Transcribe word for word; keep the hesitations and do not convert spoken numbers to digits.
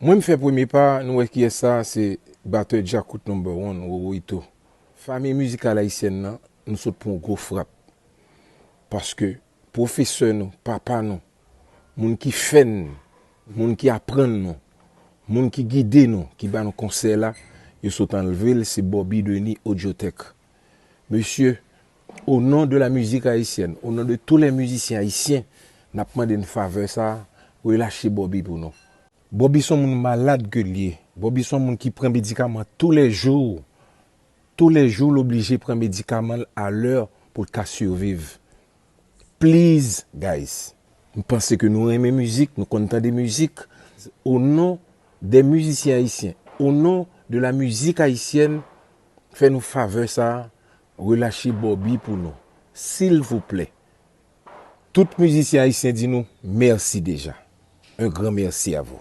Mwen m fè premye pa, nou wè kiyès sa, se batè Djakout number one, Roro Ito. Fanmi mizikal ayisyèn nan, nou sot pran yon gwo frap. Paske pwofesè nou, papa nou, moun ki fè n, moun ki aprann nou, moun ki gide nou, ki ba nou konsèy la, yo sot anlve l, se Bobby Denis Audiotech. Mesye, au nom de la musique haïtienne, au nom de tous les musiciens haïtiens, n ap mande n favè sa, relache Bobby pou nou. Bobby se yon moun malad ke l ye. Bobby se yon moun ki pran medikaman toulèjou. Toulèjou, l oblije pran medikaman l alè pou l ka siviv. Please, guys. M panse ke nou renmen mizik, nou konn tande mizik. Au nom des musiciens haïtiens, au nom de la musique haïtienne, fè nou favè sa, relache Bobby pou nou. Silvouplè. Tout mizisyen ayisyen di nou mèsi deja. Un grand merci à vous.